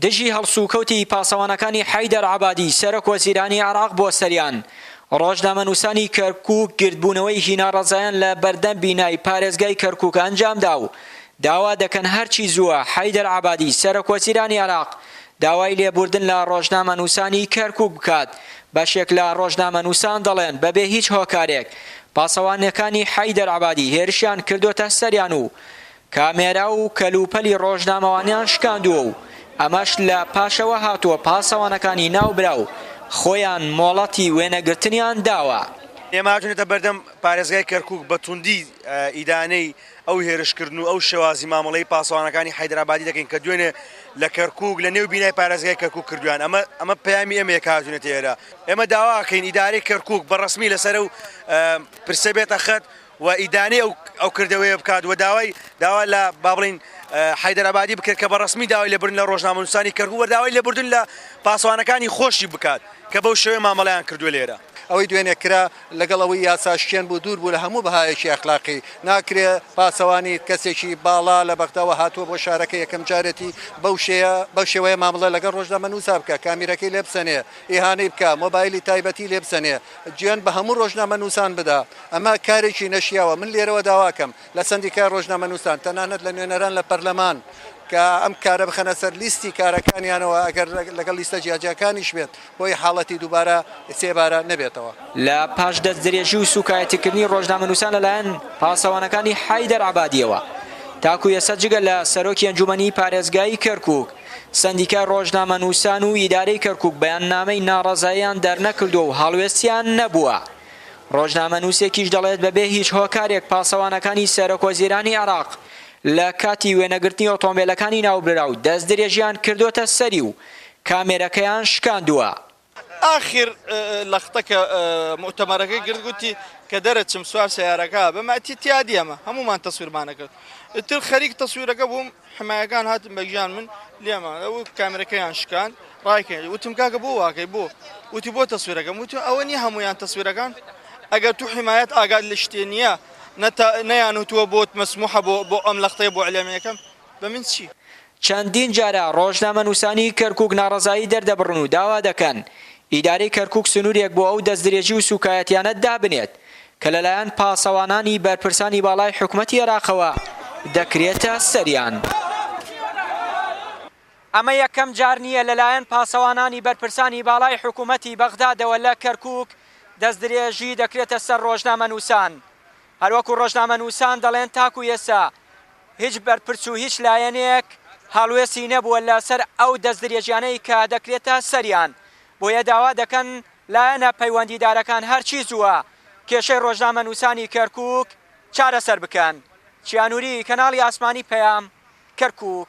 دژی هەڵسوکەوتی پاسەوانەکانی حەیدەر عەبادی سەرۆک وەزیرانی عێراق بۆ سەریان، ڕۆژنامەنووسانی کەرکووک گردبوونەوەیەکی ناڕەزایان لە بەردەم بینای پارێزگای کەرکووک ئەنجامدا و داوا دەکەن هەرچی زووە حەیدەر عەبادی سەرۆک وەزیرانی عێراق داوای لێبوردن لە ڕۆژنامەنووسانی کەرکووک بکات. بەشێک لە ڕۆژنامەنووسان دەڵێن بەبێ هیچ هۆکارێک پاسەوانەکانی حەیدەر عەبادی هێرشیان کردۆتە سەریان و کامێرا و کەلوپەلی ڕۆژنامەوانیان شکاندووە و ئەمەش لە پاشەوە هاتووە پاسەوانەکانی ناوبراو خۆیان مۆڵەتی وێنەگرتنیان داوە. ئێمە هاتوینەتە بەردەم پارێزگای کەرکوک بە توندی ئیدانەی ئەو هێرشکردن و ئەو شێوازی مامەڵەی پاسەوانەکانی حەیدەرئابادی دەکەین کە دوێنێ لە کەرکوک لە نێو بینای پارێزگای کەرکوک کردویان ئەمە ئەمە پەیامی ئێمەیە کە هاتوینەتە ئێرە ئێمە داواکەین ئیدارەی کەرکوک بە ڕەسمی لەسەر ئەو پرسە بێتە خەت و ئیدانەی ئەو ئەو کردەوەیە بکات و داوای داوا لە با بڵین حەیدەرئابادی بکرێت کە بە ڕەسمی داوای لێبوردن لە ڕۆژنامەنووسانی کەرکوک و داوای لێبوردن لە پاسەوانەکانی خۆشی بکات کە بەو شێوەیە مامەڵەیان کردووە لێرە. ئەوەی دوێنێ کرا لەگەڵ ئەوەی یاساشکێن بوو دوور بوو لە هەموو بەهایەکی ئەخلاقی، ناکرێ پاسەوانی کەسێکی باڵا لە بەغداوە هاتووە بۆ شارەکە یەکەم جارێتی بەو شێیە بەو شێوەیە مامڵە لەگەڵ ڕۆژنامەنووسا بکا، کامیرەکەی لێ بسەنێ، ئیهانەی بکا، مۆبایلی تایبەتی لێ بسەنێ، جوێن بە هەموو ڕۆژنامەنووسان بدا، ئەمە کارێکی نەشیاوە، من لێرەوە داواکەم لە سەندیکای ڕۆژنامەنووسان، تەنانەت لە نوێنەران لە پەرلەمان کە ئەم کارە بخەنە سەر لیستی کارەکانیانەوە ئەگەر لەگەڵ لیستە جیاجیاکانیش بێت بۆی حاڵەتی دووبارە سێبارە نەبێتەوە. لە پاش دەستدرێژی و سوکایەتیکردنی ڕۆژنامەنووسان لەلایەن پاسەوانەکانی حەیدەر عەبادیەوە، تاکو ئێستا جگە لە سەرۆکی ئەنجومەنی پارێزگای کەرکوک، سەندیکای ڕۆژنامەنووسان و ئیدارەی کەرکوک بەیاننامەی ناڕەزاییان دەرنەکردووە و هەڵوێستیان نەبووە. ڕۆژنامەنووسێکیش دەڵێت بەبێ هیچ هۆکارێک پاسەوانەکانی سەرۆکوەزیرانی عێراق لە کاتی وێنەگرتنی ئۆتۆمبێلەکانی ناوبراو دەستدرێژیان کردۆتە سەری و کامێرەکەیان شکاندووە. ئاخر لەختە کە موئتەمەرەکەی گرت گوتی کە دەرەچم سوار سەیارەکە بم ئەتی تیا دیەمە هەموومان تەسویرمانە کرد ئیتر خەریک تەسویرەکە بووم حمایەکان هاتن بە گیان من لێمان ئەو کامێرەکەیان شکاند ڕایکرد وتم کاکە بۆ واکەی بۆ وتی بۆ تەسویرەکەم وتم ئەوە نییە هەمویان تەسویرەکان ئەگەر تو حمایەت ئاگات لە شتێ نییە نەیان وتووە بۆت مەسموحە بۆ بۆ ئەم لەختەیە بۆ ئیعلامیەکەم بە من چی؟ چەندین جارە ڕۆژنامەنووسانی کەرکوک ناڕەزایی دەردەبڕن و داوا دەکەن ئیدارەی کەرکوک سنوورێک بۆ ئەو دەستدرێژی و سوکایەتیانە دابنێت کە لەلایەن پاسەوانانی بەرپرسانی باڵای حکومەتی عێراقەوە دەکرێتە سەریان. ئەمە یەکەم جار نییە لەلایەن پاسەوانانی بەرپرسانی باڵای حکومەتی بەغدادەوە لە کەرکوک دەستدرێژی دەکرێتە سەر ڕۆژنامەنووسان. هەروەکو ڕۆژنامەنووسان دەڵێن تاکو ئێستا هیچ بەرپرس و هیچ لایەنێک هەڵوێستی نەبووە لەسەر ئەو دەستدرێژیانەی کە دەکرێتە سەریان، بۆیە داوا دەکەن لایەنە پەیوەندیدارەکان هەرچی زووە کێشەی ڕۆژنامەنووسانی کەرکووک چارەسەر بکەن. چیا نوری، کەناڵی ئاسمانی پەیام، کەرکووک.